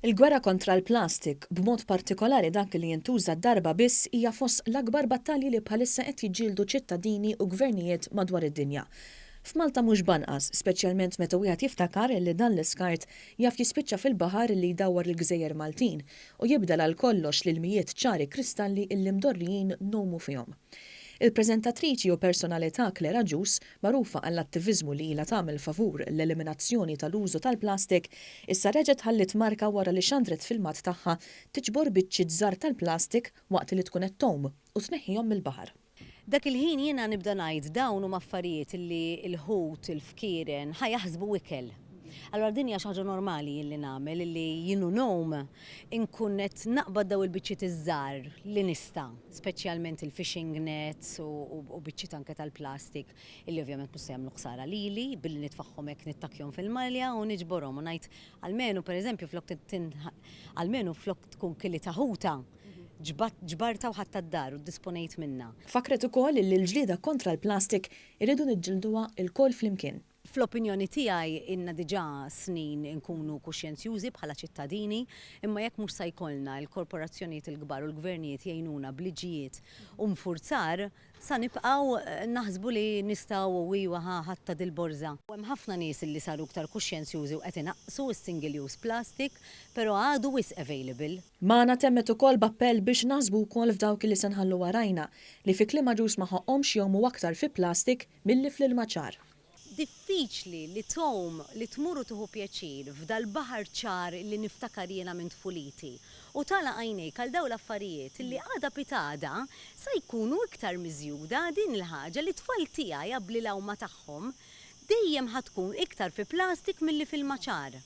Il-gwerra kontra l-plastik, b'mod partikolari dak li jintuża darba biss, hija fost l-akbar battalji li bħalissa qed jiġġieldu ċittadini u gvernijiet madwar id-dinja. F'Malta mhux b'anqas, speċjalment meta wieħed jiftakar li dan l-iskart jaf jispiċċa fil-baħar li jdawwar il-gżejjer Maltin u jibdel għal kollox l-ilmijiet ċari kristalli illi mdorrijin ngħumu fihom. Il-preżentatriċi u personalità Claire Agius, magħrufa għall-attiviżmu li ilha tagħmel favur l-eliminazzjoni tal-użu tal-plastik, issa reġgħet ħalliet marka wara li xandret filmat tagħha tiġbor biċċiet żgħar tal-plastik waqt li tkun qed tgħum u tneħħihom mill-baħar. Dak il-ħin jiena nibda ngħid dawn huma affarijiet li l-ħut, il-fkieren, ħa jaħsbu ikel. Allura din hija xi ħaġa normali jien li nagħmel illi jien u ngħum inkun qed naqbad daw il-biċċiet iż-żgħar li nista', speċjalment il-fishing nets u biċċiet anke tal-plastik illi ovvjament mhux se jagħmlu ħsara lili billi nitfagħhom hekk nittakjhom fil-malja u niġborhom u ngħid almenu pereżempju flok almenu flok tkun kilitha ħuta ġbartha u ħadtha d-dar u ddisponejt minnha. Fakkret ukoll illi l-ġlieda kontra l-plastik irridu niġġilduha lkoll flimkien. Fl-opinjoni tiegħi ilna diġà snin inkunu kuxjenzjużi bħala ċittadini, imma jekk mhux sa jkollna l-korporazzjonijiet il-kbar u l-gvernijiet jgħinuna b'liġijiet u nfurzar, sa nibqgħu naħsbu li nistgħu u iwa ħa ħadtha dil-borża. Hemm ħafna nies li saru iktar kuxjenzjużi u qed inaqqsu s-single use plastic, però għadu wisq available. Magħna temmet ukoll b'appell biex naħsbu wkoll f'dawk li se nħallu warajna, li fi kliem Agius ma ħaqqhomx jgħumu aktar fi plastik milli fl-ilma ċar. Diffiċli li tgħum, li tmur u tieħu pjaċir f'dal-baħar ċar li niftakar jiena minn tfuliti u tagħlaq għajnejk għal dawn l-affarijiet li għada pitgħada sa jkunu iktar miżjuda din il-ħaġa li t-tfal tiegħi abbli l-għawma tagħhom dejjem ħa tkun iktar fi plastik milli f'ilma ċar.